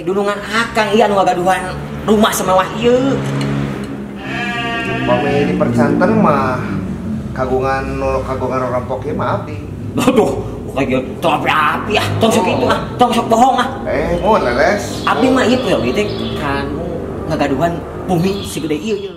Dulungan akang ieu anu ngagaduhan rumah semewah ieu. Pami di percanten mah kagungan rampok ieu mah abdi. Aduh, kayak gitu api-api ah, tong sok itu ah, tong sok bohong ah. Mun leles. Abdi mah ieu teh teh kanu ngagaduhan bumi segede ieu ieu.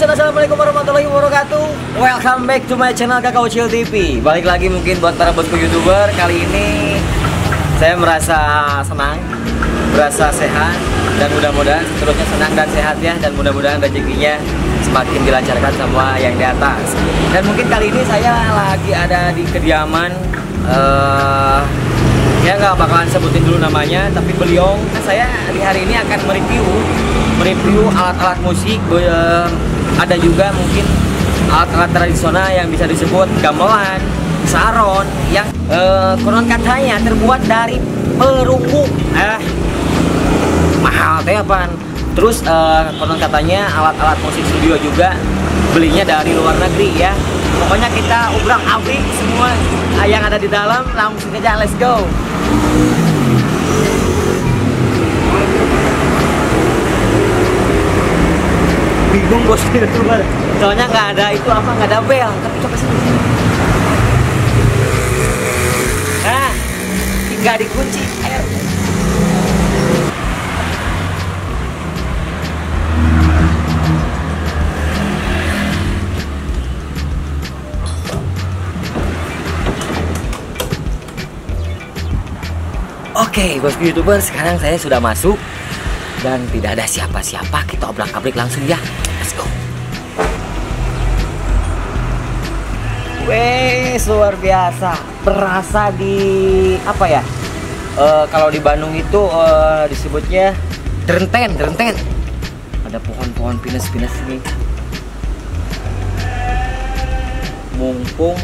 Assalamualaikum warahmatullahi wabarakatuh. Welcome back to my channel Kakak Ucil TV. Balik lagi mungkin buat para bosku YouTuber. Kali ini saya merasa senang, merasa sehat, dan mudah-mudahan seterusnya senang dan sehat ya. Dan mudah-mudahan rezekinya semakin dilancarkan sama yang di atas. Dan mungkin kali ini saya lagi ada di kediaman, ya nggak bakalan sebutin dulu namanya, tapi beliau, saya di hari ini akan mereview alat-alat musik. Ada juga mungkin alat-alat tradisional yang bisa disebut gamelan, saron, yang konon katanya terbuat dari perunggu. Mahal teh apaan. Terus konon katanya alat-alat musik studio juga belinya dari luar negeri ya. Pokoknya kita ubrak-abrik semua yang ada di dalam, langsung aja let's go. Bingung bos YouTuber, soalnya nggak ada itu apa, nggak ada bel, tapi coba sini. Nah, nggak dikunci. Ayo. Oke, bos YouTuber, sekarang saya sudah masuk dan tidak ada siapa-siapa. Kita obrak-abrik langsung ya. Let's go. Weh, luar biasa. Berasa di apa ya? Kalau di Bandung itu disebutnya drenten, drenten. Ada pohon-pohon pinus-pinus ini. Mumpung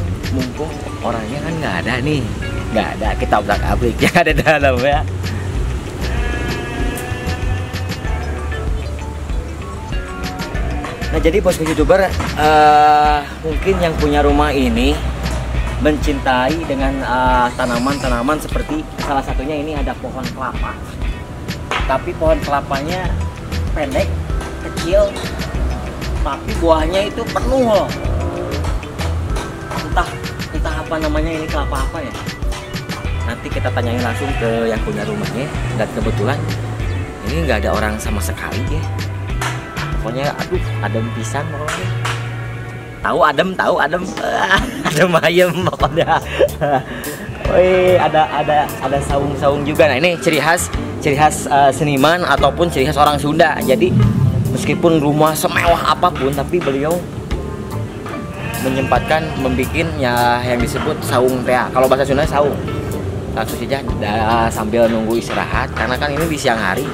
orangnya kan nggak ada nih. Nggak ada, kita obrak-abrik yang ada di dalam ya. Nah, jadi bosku YouTuber, mungkin yang punya rumah ini mencintai dengan tanaman-tanaman seperti salah satunya ini ada pohon kelapa. Tapi pohon kelapanya pendek, kecil, tapi buahnya itu penuh loh. Entah apa namanya ini, kelapa apa ya. Nanti kita tanyain langsung ke yang punya rumahnya. Dan kebetulan ini nggak ada orang sama sekali ya. Pokoknya aduh, adem pisan pokoknya. Tahu adem, adem ayem pokoknya. Wih, ada saung-saung juga. Nah, ini ciri khas seniman ataupun ciri khas orang Sunda. Jadi meskipun rumah semewah apapun, tapi beliau menyempatkan membikin ya yang disebut saung tea. Kalau bahasa Sunda saung. Langsung saja sambil nunggu istirahat karena kan ini di siang hari.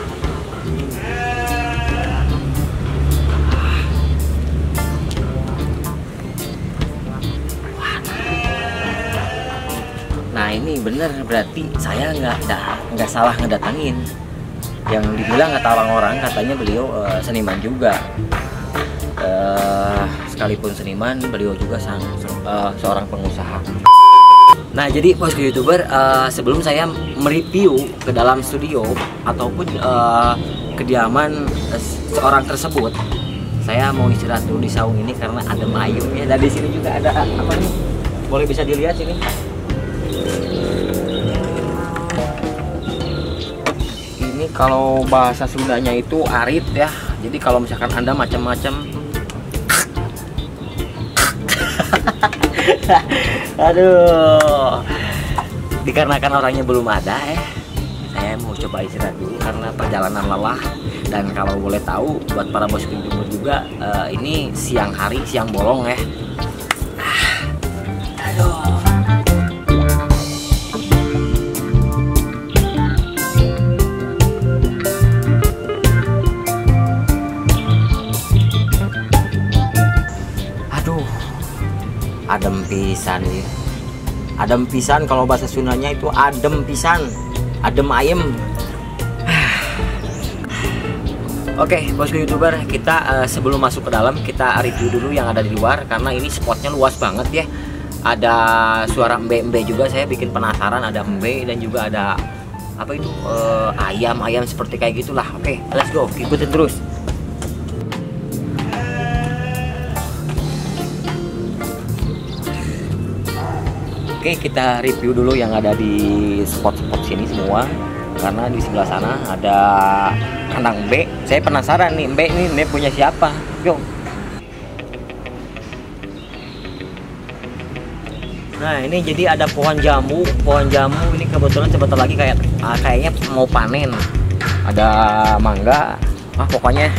Nah, ini bener, berarti saya nggak salah ngedatangin. Yang dibilang kata orang-orang katanya beliau seniman juga. Sekalipun seniman, beliau juga seorang pengusaha. Nah, jadi bosku YouTuber, sebelum saya mereview ke dalam studio ataupun kediaman seorang tersebut, saya mau istirahat dulu di saung ini karena adem ayem ya. Dan di sini juga ada apa nih? Boleh bisa dilihat sini. Ini kalau bahasa Sundanya itu arit ya. Jadi kalau misalkan Anda macam-macam aduh, dikarenakan orangnya belum ada ya, saya mau coba istirahat dulu karena perjalanan lelah. Dan kalau boleh tahu buat para bos YouTuber juga, ini siang hari, siang bolong ya. Aduh. Adem pisan ya. Adem pisan, kalau bahasa Sundanya itu adem pisan, adem ayem. Oke, bosku YouTuber, kita sebelum masuk ke dalam kita review dulu yang ada di luar karena ini spotnya luas banget ya. Ada suara embe-embe juga, saya bikin penasaran, ada embe dan juga ada apa itu ayam-ayam seperti kayak gitulah. Oke, let's go, ikutin terus. Oke, kita review dulu yang ada di spot-spot sini semua. Karena di sebelah sana ada kandang embe. Saya penasaran nih, embe ini embe punya siapa? Yo. Nah, ini jadi ada pohon jambu. Pohon jambu ini kebetulan sebentar lagi kayaknya mau panen. Ada mangga. Ah, pokoknya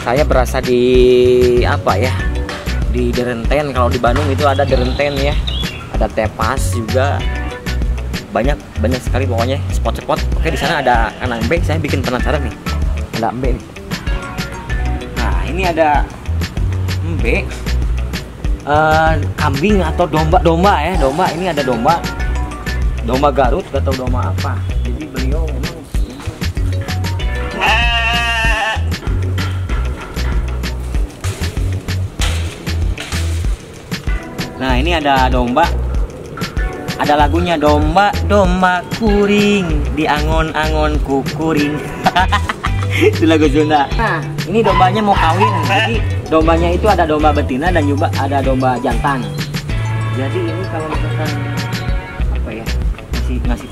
saya berasa di apa ya? Di Derenten. Kalau di Bandung itu ada Derenten ya. Ada tepas juga. Banyak sekali pokoknya spot-spot. Oke, di sana ada kandang embe. Saya bikin penasaran nih. Ada embe nih. Nah, ini ada embe. Kambing atau domba ya, domba. Ini ada domba. Domba Garut atau domba apa. Jadi beliau memang nah, ini ada domba. Ada lagunya, domba domba kuring di angon-angon kukuring. Itu lagu Sunda. Nah, ini dombanya mau kawin. Jadi dombanya itu ada domba betina dan juga ada domba jantan. Jadi ini kalau misalkan apa ya, ngasih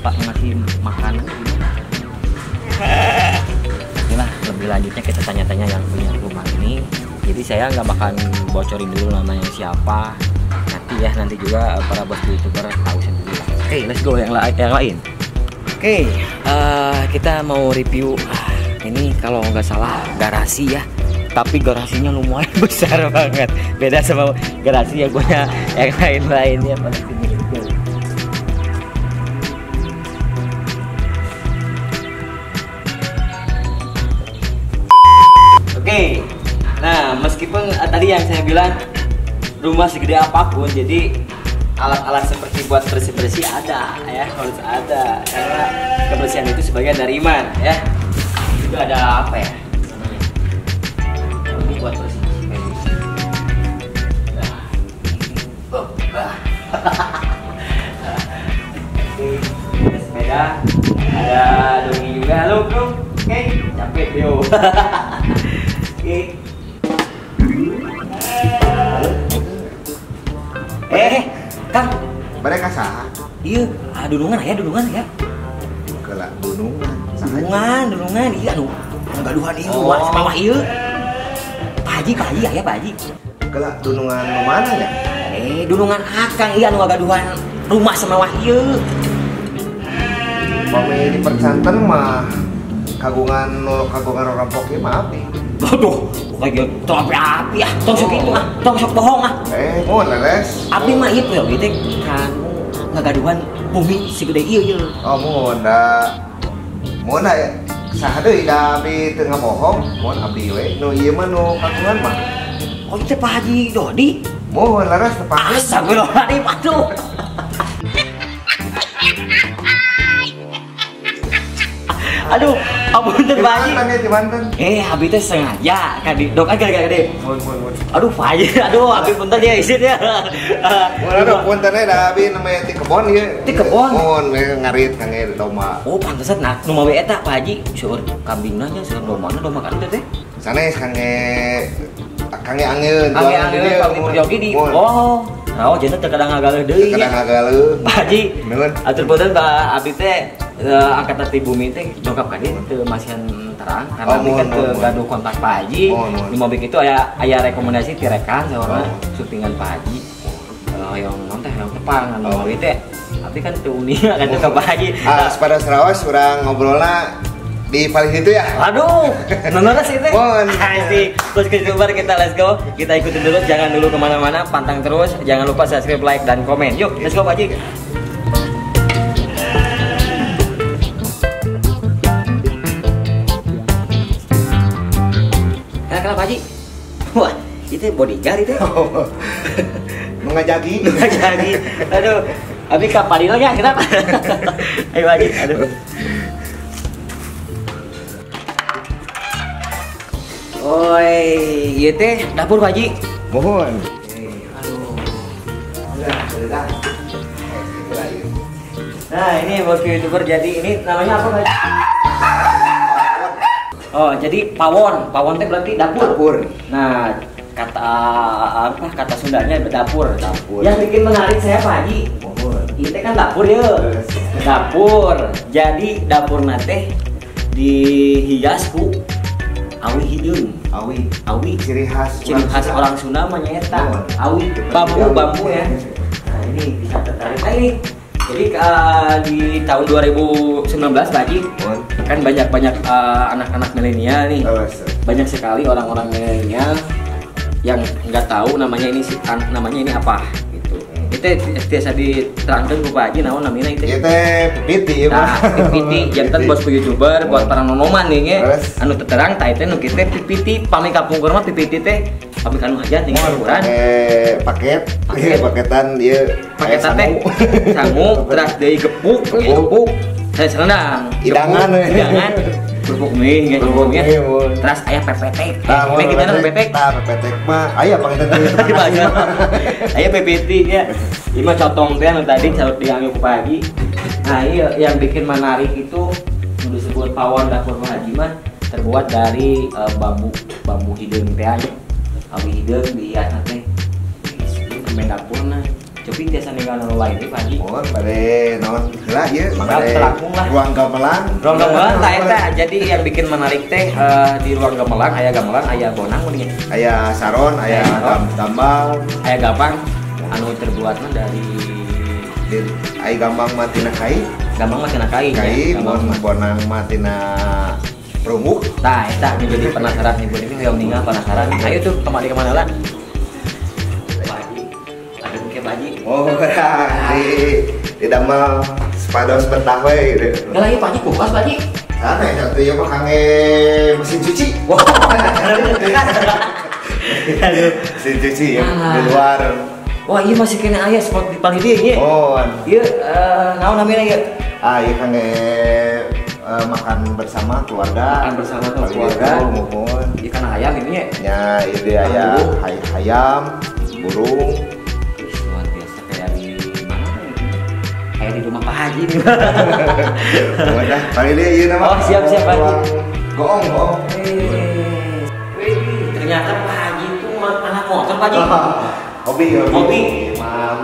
makanan gimana? Inilah lebih lanjutnya kita tanya-tanya yang punya rumah ini. Jadi saya nggak bakalan bocorin dulu namanya siapa. Nanti ya, nanti juga para bos YouTuber tahu sendiri lah. Oke, let's go yang lain. Oke, kita mau review ini kalau nggak salah garasi ya. Tapi garasinya lumayan besar banget. Beda sama garasi yang punya yang lain-lainnya pada sini. Oke, nah meskipun tadi yang saya bilang rumah segede apapun, jadi alat-alat seperti buat bersih-bersih ada ya, harus ada karena kebersihan itu sebagian dari iman ya. Juga ada apa ya? Ini buat bersih-bersih kayak gini. Oke, ada sepeda, ada dongeng juga. Halo bro, oke, capek yo. Oke. Kang, mereka saha? Iya, dunungan ya, dunungan ya. Kelak dunungan. Dunungan, iya anu. Gaduhan ieu, oh. Semawah ieu. Pak Haji ya Pak Haji. Kelak dunungan mana ya? Dunungan akang iya anu gaduhan rumah semewah ieu. Pami di percanten mah kagungan rampok ieu mah api. Aduh, kayak gitu api-api ah, tong sok itu ah, tong sok bohong ah. Mun leres. Api mah ieu ya gitu kan ngagaduhan bumi segede ieu ieu. Oh, mun da. Mun da ya. Saha deui da abdi teu ngabohong, mun abdi we nu ieu mah nu kagungan mah. Oh, itu Pak Haji Dodi. Mun leres teh Pak. Astagfirullahaladzim, aduh. Aduh, ampun teh Pak Haji. Di Banten. Abi teh sengaja ka di dok agak gede. Mun. Aduh, Pak Haji, aduh, abi punten ya izin ya. Mun aduh punten da abi namanya ti kebon ieu. Ti kebon. Mun ngarit kangge domba. Oh, pantesan nah nu mawe eta Pak Haji, seueur kambingna nya, seueur dombana, domba kan teh. Sanes kangge angeun, jualan di dieu. Peryogi di. Oh. Nah, jadi terkadang ngagaleuh deui. Terkadang ngagaleuh. Pak Haji, atur punten Pak abi teh angkatan ti bumi teh dongkap ka dieu teu masihan terang karena abdi kan teu gaduh kontak Pak Haji. Di mobil itu aya rekomendasi ti rekan saurna syutingan Pak Haji. Hoyong naon teh hoyong tepang anu mobil teh. Abdi kan teu uninga kan ka Pak Haji. Ah, pada Serawas urang ngobrolna di paling itu ya. Aduh, nonton sih teh. Asik. Terus ke YouTuber kita let's go. Kita ikutin dulu, jangan dulu kemana-mana, pantang terus. Jangan lupa subscribe, like, dan komen. Yuk, let's go Pak Haji. Kenapa Pak Haji? Wah, itu bodyguard itu. Mengajaki. Mengajaki. Aduh, abi kapan ya kenapa? Ayo Pak Haji, aduh. Oi, ieu teh dapur Pak Haji. Mohon. Aduh. Udah. Nah, ini bosku YouTuber, jadi ini namanya apa, Pak? Oh, jadi pawon. Pawon teh berarti dapur. Dapur. Nah, kata apa kata Sundanya dapur. Dapur. Yang bikin menarik saya Pak Haji. Mohon. Ini teh kan dapur ya. Dapur. Jadi dapur teh dihias ku awi hideung. Awi. Awi ciri khas orang Sunda mah nyaeta. Awi bambu ya. Nah, ini bisa tertarik. Nah, ini. Jadi di tahun 2019 Pak Haji, kan banyak-banyak anak-anak milenial nih. Banyak sekali orang-orang milenial yang nggak tahu namanya ini apa gitu. Itu biasa diterangkan ku Pak Haji naon namanya itu. Ieu teh pipiti ieu mah. Nah, pipiti janten bosku YouTuber buat para nonoman nih nya. Anu terang tah itu nu kieu teh pipiti pami kapungkur mah pipiti teh pami kanu hajat tinggal ukuran. Paket paketan ieu paketan teh sangu teras deui gepuk gepuk saya serendang hidangan kerupuk mie terus aya PPT. Nah, kita PPT. Tah PPT mah aya paketan teh. Aya PPT nya. Ieu mah cotong teh anu tadi diambil ku Pak Haji. Nah, iya yang bikin menarik itu nu disebut pawon dapur Pak Haji mah terbuat dari bambu hideung teh nya. Awi hideung dihias teh. Ini dapurna. Cobi tiasa ninggal nu lain Pak Haji. Oh, bade naon heula ieu, bade ruang gamelan. Ruang gamelan tah eta. Jadi yang bikin menarik teh di ruang gamelan aya bonang mun nya. Aya saron, aya gambang, aya gambang anu terbuatna dari ai gambang mah tina kai. Gambang mah tina kai. Kai, bonang mah tina perunggu. Tah eta jadi penasaran ibu ini hoyong ninggal penasaran. Ayo tuh kemana kemana lah. Oh, di damel sepados betah we gitu. Lah ieu Pak Haji kulkas Pak Haji. Sana ya satu ieu mah kangge mesin cuci. Wah. Aduh, mesin cuci ya di luar. Wah, ieu masih kena aya spot di palih dieu nya. Oh. Ieu naon namina ieu? Ah, ieu kangge makan bersama keluarga. Makan bersama keluarga. Mohon. Ieu kana ayam ini nya. Nya, ieu dia aya ayam, burung. Kayak di rumah Pak Haji nih. Udah, kali ini iya nama. Oh, siap-siap Pak Haji. Goong, goong. Wih, ternyata Pak Haji itu anak motor Pak Haji. Hobi. Hobi.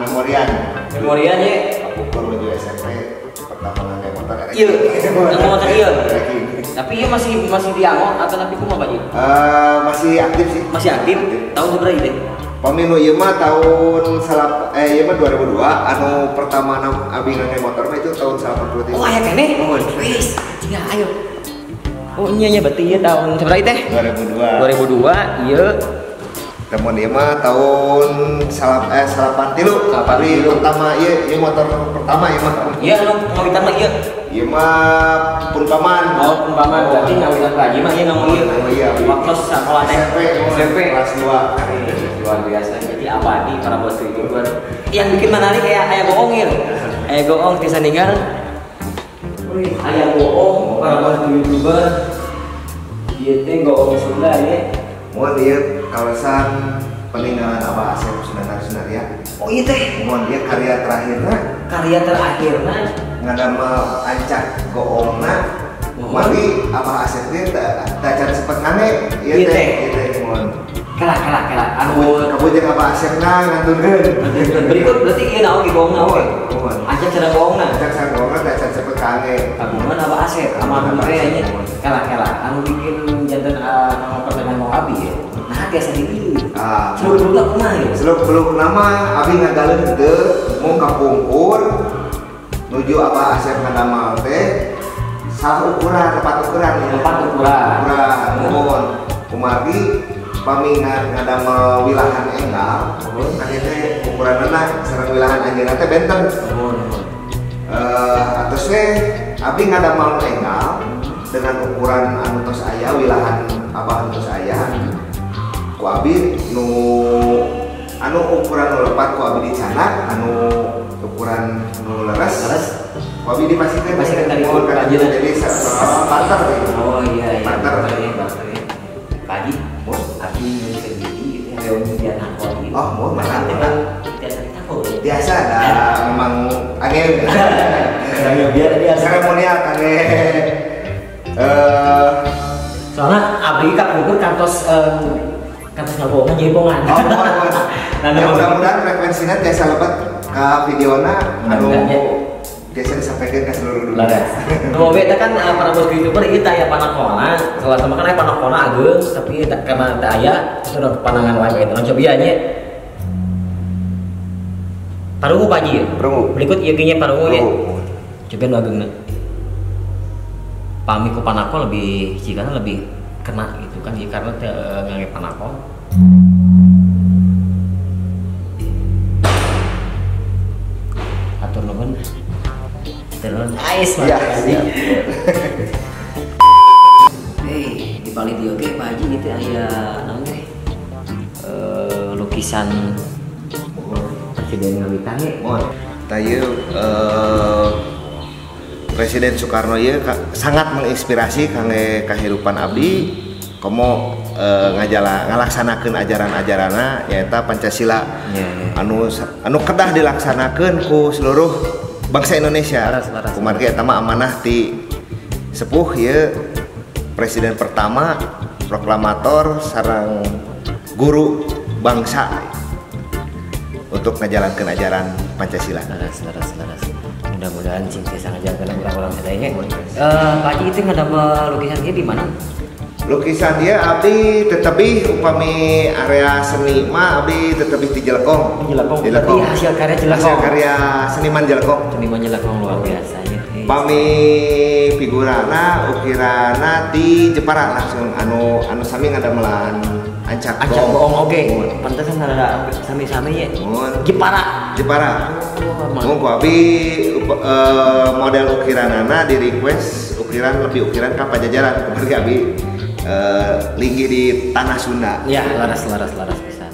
Memorian. Memorian ya. Aku menuju SMP pertama ngangge motor. Iya, ngangge motor iya. Tapi iya masih di Angon atau tapi kumaha Pak Haji? Masih aktif sih. Masih aktif? Tahun seberapa ini? Pemilu ieu mah tahun ieu mah 2002 anu pertama abi ngangge motor mah itu tahun 83. Oh, aya keneh? Wis, tinggal ayo. Oh, nya nya berarti ieu tahun sabaraha teh? 2002. 2002 ieu. Temun ieu mah tahun 83. 83 pertama ieu motor pertama ieu mah. Ieu anu ngawitan mah ieu. Ieu mah pun paman. Oh, pun paman berarti ngawitan Pak Haji mah ieu ngomong ieu. Oh iya. Waktu sekolah SMP kelas 2. Luar biasa, jadi abadi para bos YouTuber. Yang bikin menarik kayak ayah bohong ya, ayah bohong bisa ninggal. Ayah bohong para bos YouTuber. Dia teh goong Sunda ya. Mohon dia kawasan peninggalan Abah Asep Sunanar Sunarya. Oh iya teh. Mohon dia karya terakhirnya. Karya terakhirnya. Ngadamel ancak goongna. Mari Abah Asep teh tacan sempet ngane. Iya teh. Iya teh mohon. Kalah. Anu kamu jeung Abah Asepna ngantunkeun. Berikut berarti ieu naon ge goongna we. Ancak cara goongna. Ancak cara goongna tacan sempet kange. Kagungan Abah Asep almarhum teh nya. Kalah. Anu bikin janten nama pertanyaan mau abi ya. Nah, biasa di Ah, seluk beluk kumaha ya? Seluk beluk nama abi ngagaleuh henteu mung kapungkur nuju Abah Asep ngadamel teh salah ukuran, tepat ukuran ya. Tepat ukuran. Ukuran, mohon. Kumargi pami ngadamel wilahan enggal, kan ieu teh ukuranna sareng wilahan anjeunna teh benten. Atos we abi ngadamel enggal dengan ukuran anu tos aya wilahan abah anu tos aya. Ku abi nu anu ukuran nu lepat ku abi dicanak, anu ukuran nu leres ku abi dipasikeun pasikeun tadi jadi barter gitu. Oh iya iya. Barter. Pagi, abdi nyuruh gitu ya, dia takut gitu. Oh, mau mana? Biasa takut. Biasa ada memang angin. Biar dia seremonial kangge. Soalnya abdi kapungkur kantos kantos ngabohongan jadi bongan. Oh, nah, ya, mudah-mudahan frekuensinya tiasa lebet ke videona anu biasa disampaikan ke seluruh dunia. Nu beta kan para bos YouTuber ieu taya panakona, salah sama kan aya panakona ageung tapi karena teu aya itu udah panangan wae gitu. Coba ieu nya. Parungu Pak Haji ya? Parungu. Berikut ieu ge nya parungu nya. Coba nu ageungna. Pami ku panako lebih jigana lebih kena gitu kan ya, karena teu ngangge panako. Atur nuhun. Terus ais ya, siap. Hei, di balik dieu ge Pak Haji gitu aya naon teh? Lukisan Presiden ngawitan ge. Mohon. Tah ieu Presiden Soekarno ieu sangat menginspirasi kangge kahirupan abdi komo ngalaksanakeun ajaran-ajaranna nyaeta Pancasila. Yeah. Anu kedah dilaksanakeun ku seluruh bangsa Indonesia. Kumargi eta mah amanah ti sepuh ieu presiden pertama, proklamator sareng guru bangsa untuk ngajalankeun ajaran Pancasila. Laras. Mudah-mudahan cing tiasa ngajalankeun urang-urang sadaya nya. Pak Haji itu ngadamel lukisan ieu di mana? Lukisan dia abdi tetebih upami area seni mah abdi tetebih di Jelekong. Jelekong. Berarti hasil karya Jelekong. Hasil karya seniman Jelekong. Seniman Jelekong luar biasa ya. Pami figurana ukirana di Jepara langsung anu sami ngadamelan ancak goong. Oge. Pantesan ada sami-sami ya. Jepara. Jepara. Oh, ku abdi model ukiranana di request ukiran lebih ukiran ka Pajajaran kumargi abdi linggih di tanah Sunda. Ya, laras pisan.